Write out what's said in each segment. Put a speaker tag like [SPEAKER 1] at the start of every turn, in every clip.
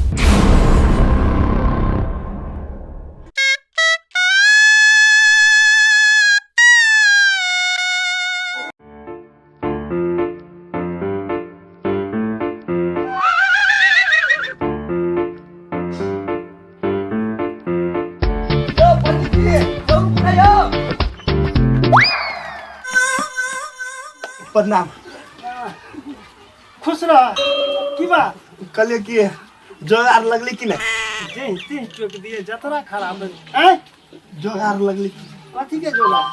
[SPEAKER 1] यौ पंडीजी, चौक पर यौ। प्रणाम।
[SPEAKER 2] खुश रह। की बात?
[SPEAKER 1] कहलिए कि जोगार लगले कि नहीं?
[SPEAKER 2] जे ते टोक दिए जतरा खराब भेल। आँय?
[SPEAKER 1] जोगार लगले कि?
[SPEAKER 2] कथी के जोगार?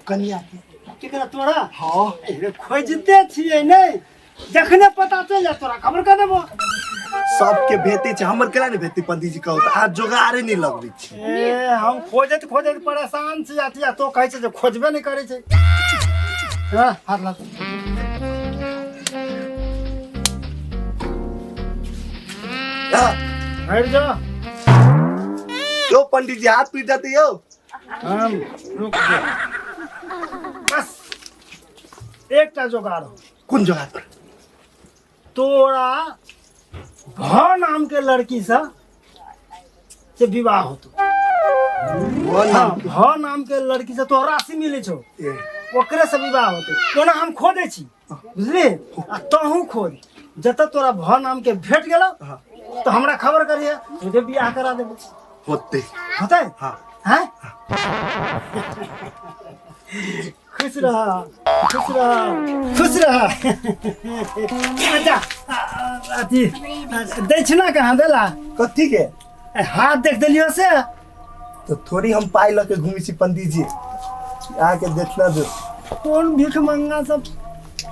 [SPEAKER 1] कनिया के।
[SPEAKER 2] केकरा, तोरा?
[SPEAKER 1] हाँ।
[SPEAKER 2] ए, खोजिते छियै नहि, जखने पता चलि जायत तोरा खबर कऽ देबो।
[SPEAKER 1] सबके भेटे छै, हमर केना नहि भेटतै? पंडीजी कहू तऽ आज जोगारे नहि लगबै छी।
[SPEAKER 2] ए, हम खोजैत खोजैत परेशान छी अथी, आ तो कहै छै जे खोजबे नहि करै छै। हाँ, हाथ लग।
[SPEAKER 1] हाँ,
[SPEAKER 2] हटि जा।
[SPEAKER 1] यौ पंडीजी, हाथ पीट जाते यौ।
[SPEAKER 2] हम रुक जा, बस एकटा जोगाड़ हो।
[SPEAKER 1] कोन जोगाड़?
[SPEAKER 2] तोरा भ नाम के लड़की से से विवाह होतो।
[SPEAKER 1] वो
[SPEAKER 2] हाँ।
[SPEAKER 1] नाम?
[SPEAKER 2] भ नाम के लड़की से तोरा राशि मिले छौ।
[SPEAKER 1] ए,
[SPEAKER 2] ओकरे से विवाह होते। ओना हम खोजै छी, बुझली, आ तहूँ खोज, जतऽ तोरा भ नाम के भेट गेलौ
[SPEAKER 1] हाँ।
[SPEAKER 2] तऽ हमरा खबर करिहे, तुझे बियाह करा देबो।
[SPEAKER 1] होते।
[SPEAKER 2] होतै?
[SPEAKER 1] हाँ।
[SPEAKER 2] हैं, खुश रह, खुश रह, खुश रह। अच्छा, अथी दक्षिणा कहाँ देला?
[SPEAKER 1] कथी के?
[SPEAKER 2] ए, हाथ देख देलियो से।
[SPEAKER 1] तो थोड़ी हम पाई लऽ के घूमै छी पंडीजी, आके देखना दो।
[SPEAKER 2] कोन भीख मंगा सब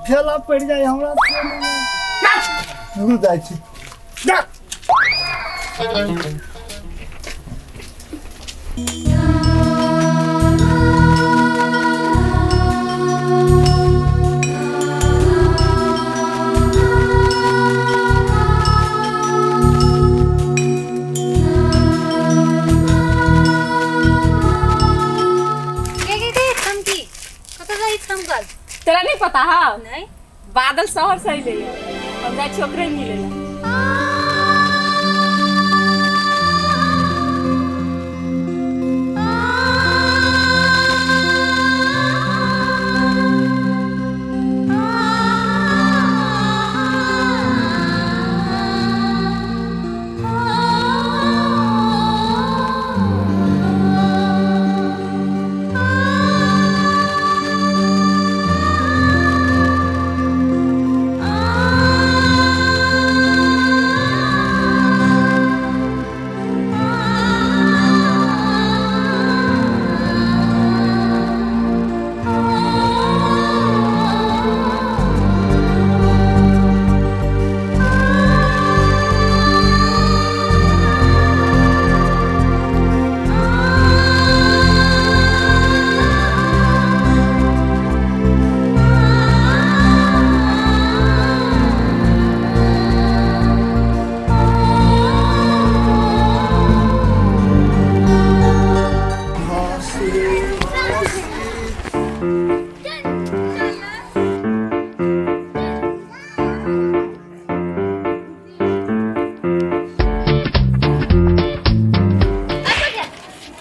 [SPEAKER 2] ठेला पड़ जाए हमरा से नहीं।
[SPEAKER 1] शुरू जाइ छी।
[SPEAKER 2] जा।
[SPEAKER 3] गे गे गे थमकी, कतऽ जाइ थमकल?
[SPEAKER 4] तोरा नहीं पता है?
[SPEAKER 3] नहीं।
[SPEAKER 4] बादल शहर से अइले हम जाइ छी ओकरे मिले ला।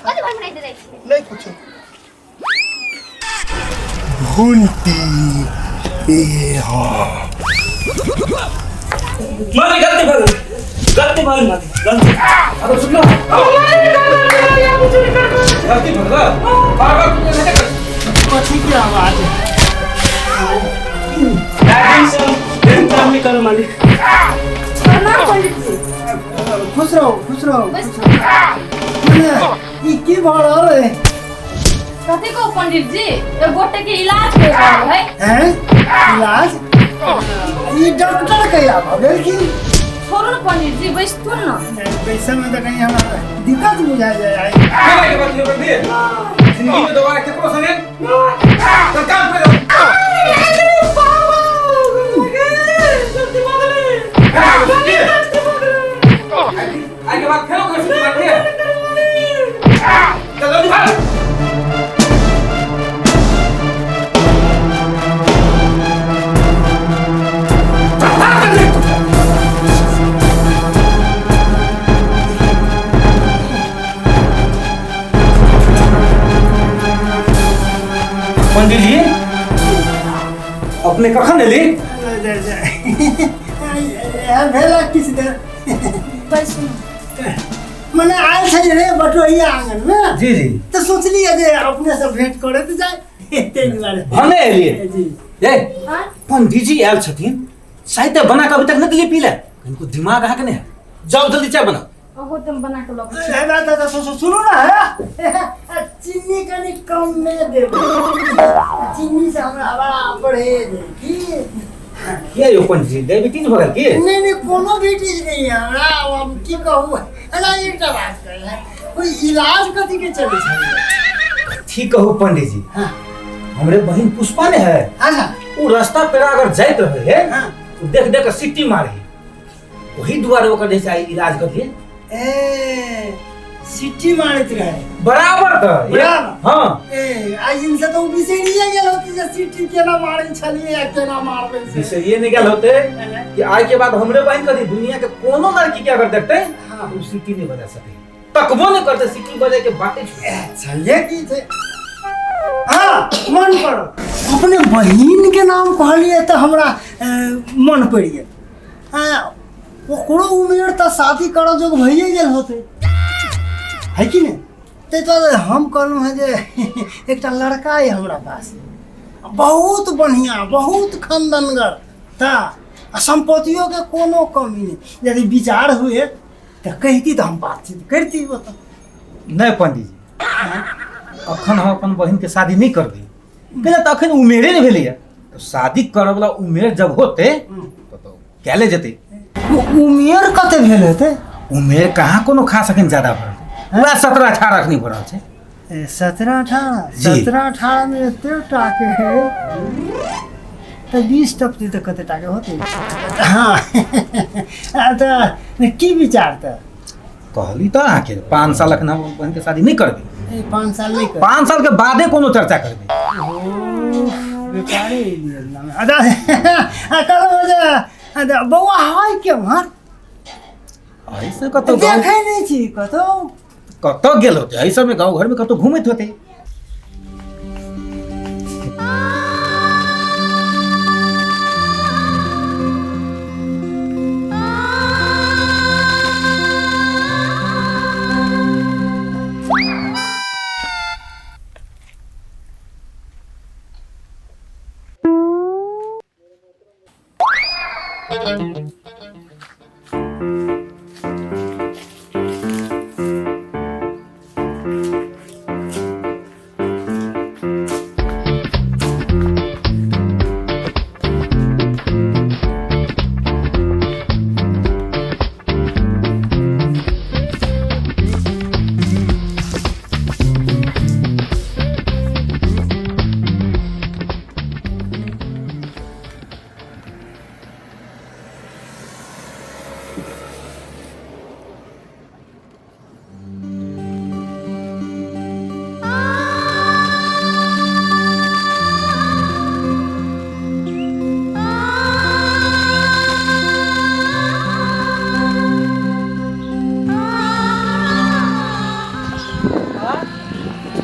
[SPEAKER 3] कथी भर जाइ छी?
[SPEAKER 1] नहीं कुछो। घुंटी ए हाँ।
[SPEAKER 5] मारी, गलती भर, गलती भर मारी, गलती। अरे सुन ना, गलती भर ना बार बार तुझे नहीं कर।
[SPEAKER 2] कथी के आवाज?
[SPEAKER 5] ड्राइविंग काम नहीं करो मालिक।
[SPEAKER 4] प्रणाम पंडित जी।
[SPEAKER 2] खुश रहो, खुश रहो।
[SPEAKER 3] बस।
[SPEAKER 2] खुश रहो। ई की भऽ रहल है?
[SPEAKER 4] कथी को पंडित जी, एक गोटे के इलाज कर रहल है।
[SPEAKER 2] हैं, इलाज? ई डॉक्टर कहिया भऽ गेल की?
[SPEAKER 4] छोड़ू ने पंडित जी, बैसतू ने।
[SPEAKER 2] पैसा में तऽ कहीं हमरा दिक्कत बुझा जाए आई।
[SPEAKER 5] ना के बात कर दे, जिंदगी में दोबारा केकरो संगे तो काम करो। आई के बाद फेरो कर सुन बात है। चल जल्दी भाग। पंडित जी अपने कखन एली?
[SPEAKER 2] भेल किछु देर।
[SPEAKER 4] बैसू।
[SPEAKER 2] मने आयल छलियै रे बटोहिया आंगन में।
[SPEAKER 5] जी जी।
[SPEAKER 2] तऽ सोचलियै जे अपने से भेंट करैत जाय, ताहि दुआरे।
[SPEAKER 5] भने एलियै।
[SPEAKER 2] जी।
[SPEAKER 5] ए
[SPEAKER 4] हाँ?
[SPEAKER 5] पंडित जी आयल छथिन, चाय तऽ बना कऽ अभी तक नहि देलियै पी ले। इनको दिमाग अहाँके नहि है। जाउ जल्दी चाय बनाउ।
[SPEAKER 4] ओहो तुम बना के लबो।
[SPEAKER 2] ए, ना, ना, ना, सुनू ना है, चीनी कनि कम नहि देबै, चीनी से हमरा बड़ा परहेज है की।
[SPEAKER 5] किया यौ पंडित जी, डायबिटीज भऽ गेल की?
[SPEAKER 2] नहीं नहीं, कोनो भी चीज नहीं है हमरा। हम की कहू, अच्छा एकटा बात कही, कोई इलाज कथी के चलै छै?
[SPEAKER 5] ठीक कहू पंडित जी।
[SPEAKER 2] हाँ।
[SPEAKER 5] हमरे बहिन पुष्पा ने है।
[SPEAKER 2] अच्छा।
[SPEAKER 5] ओ रास्ता पेरा अगर जाइत रहे है,
[SPEAKER 2] हाँ।
[SPEAKER 5] तो देख देख के सिट्टी मारे, वही दुआरे ओकर जे छै इलाज कर दिए।
[SPEAKER 2] ए सिट्टी मारैत रहे?
[SPEAKER 5] बराबर तऽ
[SPEAKER 2] बराबर।
[SPEAKER 5] हाँ।
[SPEAKER 2] ए आ इनसे तो बिसरिए गेल होती जे सिट्टी केना मारै छलियै या केना मारबै से।
[SPEAKER 5] बिसरिए नहीं गेल होते कि आइ के बाद हमरे बहिन कथी दुनिया के कोनो लड़की के अगर देखते
[SPEAKER 2] हाँ।
[SPEAKER 5] तो उ सिट्टी नहीं बजा सके, तकबो नहीं करते, सिट्टी बजे के बातें छोड़।
[SPEAKER 2] अच्छा ये की छै? हाँ मन पड़ल, अपने बहिन के नाम कहलियै तऽ हमरा मन पड़ि गेल। हाँ, ओकरो उमेर तऽ शादी करऽ जोग भइए गेल होतै, है कि नहि? ताहि दुआरे हम कहलहुँ हेँ जे एकटा लड़का अइ हमरा पास, बहुत बढ़िआँ, बहुत खन्दनगर, तऽ आ सम्पत्तियोके कोनो कमी नहि। यदि विचार हुए तऽ कहिती तऽ हम बातचीत करिती ओतऽ।
[SPEAKER 5] नहीं पंडित जी, अखन हम अपन बहिन के शादी नहीं करबै, किया तऽ अखन उमेरे नहि भेलैया, तऽ शादी करऽ वाला उमेर जब होते तो कैले जेतै।
[SPEAKER 2] उमेर कते भेल हेतै?
[SPEAKER 5] उमेर कहाँ कोनो खास अखन ज्यादा भरल, वएह 17 18 अखनी भरल छै।
[SPEAKER 2] ए, 17 18?
[SPEAKER 5] जी।
[SPEAKER 2] 17 18 में एते टाके है तऽ 20 टपती तऽ कते टाके होतै? हाँ आ, तऽ की विचार तऽ?
[SPEAKER 5] कहली तऽ अहाँके 5 साल अखन हम बहिन के शादी नहीं करबै।
[SPEAKER 2] ए, 5 साल नहि कर?
[SPEAKER 5] 5 साल के बादे कोनो चर्चा करबै।
[SPEAKER 2] बेकारे एलियै एकदम। अच्छा आ, कहलहुँ जे अच्छा, बौआ है केम्हर?
[SPEAKER 5] ऐसे कतौ गाँव
[SPEAKER 2] देखै नहि छी कतौ।
[SPEAKER 5] कतौ गेल होते, एहि सबमे गाँव घर में कतौ घूमैत होते।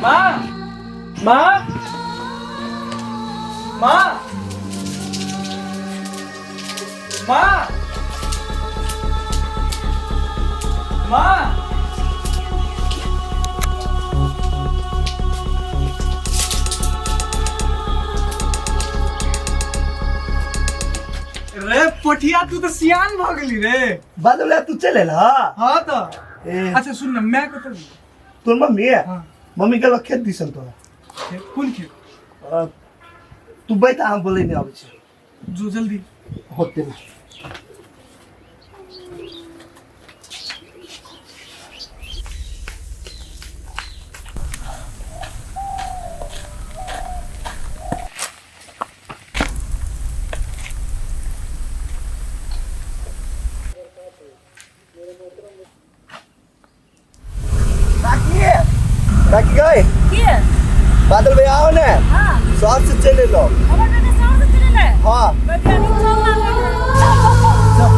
[SPEAKER 6] माँ, माँ, माँ, माँ, माँ। रे पोठिया, तू तो सियान भ गेली रे।
[SPEAKER 1] बादल, तू चले ला?
[SPEAKER 6] हाँ तो।
[SPEAKER 1] ए।
[SPEAKER 6] अच्छा सुन ना, मैं कत?
[SPEAKER 1] तोर मम्मी है?
[SPEAKER 6] हाँ।
[SPEAKER 1] मम्मी गेल खेत दिसन तोरा।
[SPEAKER 6] खेत? कोन खेत?
[SPEAKER 1] तू बैठ, हम बोले नहीं आबै छै।
[SPEAKER 6] जो जल्दी।
[SPEAKER 1] होते ना। काकी गए।
[SPEAKER 4] के?
[SPEAKER 1] बादल भैया, आओ ने।
[SPEAKER 4] हाँ।
[SPEAKER 1] शहर से चले लो।
[SPEAKER 4] हमर बेटा शहर से चले ले?
[SPEAKER 1] हाँ।
[SPEAKER 4] बेटा नहीं, चल ना, चल।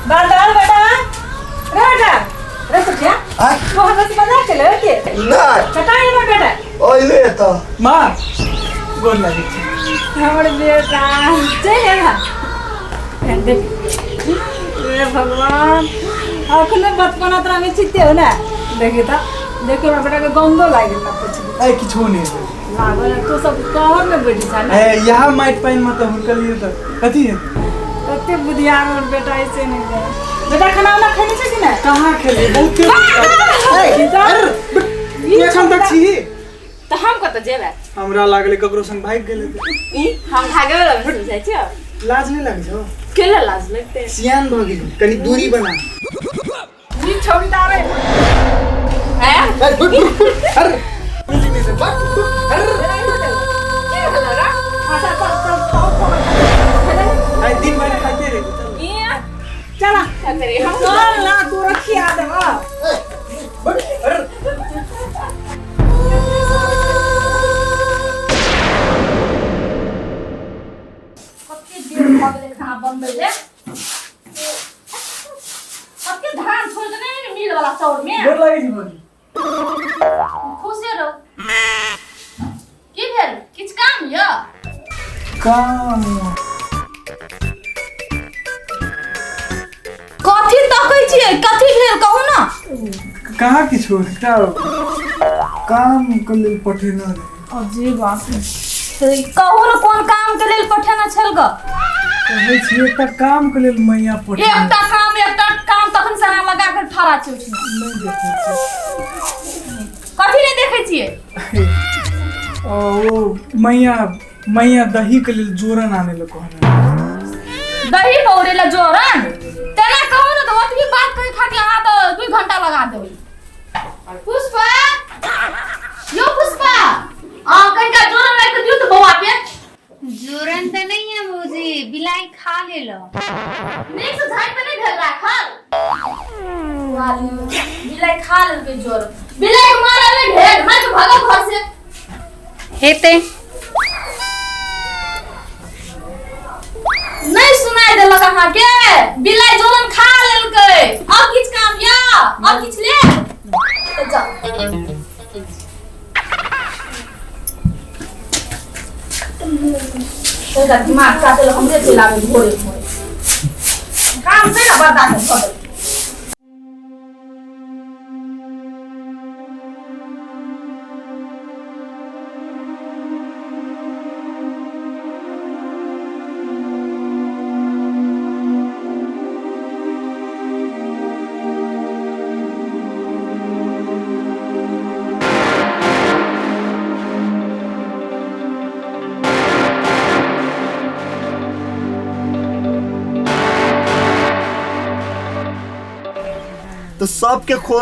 [SPEAKER 4] बांदर बेटा रे बेटा रे सुखिया
[SPEAKER 1] आय
[SPEAKER 4] तू हमरा से मजाक चले के
[SPEAKER 1] नहीं
[SPEAKER 4] कता है बेटा
[SPEAKER 1] ओइले तो
[SPEAKER 6] माँ गोर लागै छी।
[SPEAKER 4] हमर बेटा चल आहा देख रे भगवान अखने बचपना तोरा में चित्ते हो ना देखी त देखो हमरा बेटा के गंदो लागे ना कुछ
[SPEAKER 6] ए किछो नहि हेतै।
[SPEAKER 4] लागल तू सब कहर में बैठी छ ना
[SPEAKER 6] ए यहाँ माटि पानि मे तऽ हुरकलियै तऽ कथी हेतै?
[SPEAKER 4] कते बुधियार हमर बेटा ऐसे नहीं जाए बेटा खाना उना खेने छै कि ना
[SPEAKER 6] कहाँ खेलियै बहुते तू एखन तक छी
[SPEAKER 4] त हम कत जेबै
[SPEAKER 6] हमरा लागलै ककरो संग भागि गेल हेतै।
[SPEAKER 4] ई हम भागे वाला में जाइ छियै
[SPEAKER 6] लाज नहि लागै छौ
[SPEAKER 4] केला लाज लगते
[SPEAKER 6] सियान भऽ गेली कनी दूरी बना
[SPEAKER 4] ई छोड़ी तारे हैं
[SPEAKER 6] अरे
[SPEAKER 4] के भेल रे अच्छा चल चल
[SPEAKER 6] आइ दिन भरि खाइते रही
[SPEAKER 4] चला हम चल ना तू रखिया देबा कते देर भऽ गेलै खाना बनबै ले कते धान छोड़ि देने ने मिल वाला चाउर में
[SPEAKER 6] गोर लागै छी भौजी
[SPEAKER 4] खुशे रहो की भेल किछु काम यऽ
[SPEAKER 6] काम
[SPEAKER 4] कथी तकै छियै कथी भेल कहू ना
[SPEAKER 6] कहाँ किछो एकटा काम के लेल पठेने रहै।
[SPEAKER 4] अजीब बात कहू ना कोन काम के लेल पठेना छल ग
[SPEAKER 6] कहै छी एकटा काम के लेल मैया पठेने
[SPEAKER 4] एकटा काम तखन से अहाँ लगा के ठड़ा छी उठिने।
[SPEAKER 6] नहि देखै छी
[SPEAKER 4] कथी नहि देखै छियै
[SPEAKER 6] ओ मैया मैया दही के लेल जोरन आने लए कहने
[SPEAKER 4] दही पौरे ला जोरन तेना कहू ना तऽ ओतबी बात कहे खातिर अहाँ तऽ 2 घंटा लगा देबै पुष्पा यो पुष्पा आ कनिका जोरन राखि के दियौ तऽ बौआ के
[SPEAKER 3] जोरन तऽ नहीं है भौजी बिलाई खा लेलो
[SPEAKER 4] नीक से झाँपि के नहि भेल राखल बिलाई खा लेलकै जोरन बिलाई के मारल नहि भेल मारि के भगल घर से
[SPEAKER 3] हेतै
[SPEAKER 4] नहीं सुनाई देलक अहाँके बिलाई जोरन खा लेलकै और किछु काम या और किछु ले तऽ जाउ तोरा दिमाग काटल हमरे चलि आबै भोरे भोरे काम छै ने बर्दाश्त भऽ गेल
[SPEAKER 1] तो सबके खो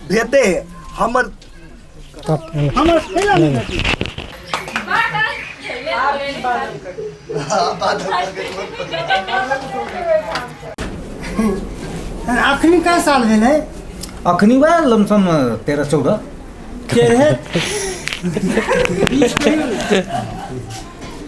[SPEAKER 1] भेटे है हमर
[SPEAKER 2] हमर खेला नहीं भेटै। अखनी कै साल भेलै
[SPEAKER 5] अखनी वएह लमसम 13-14
[SPEAKER 2] तेरह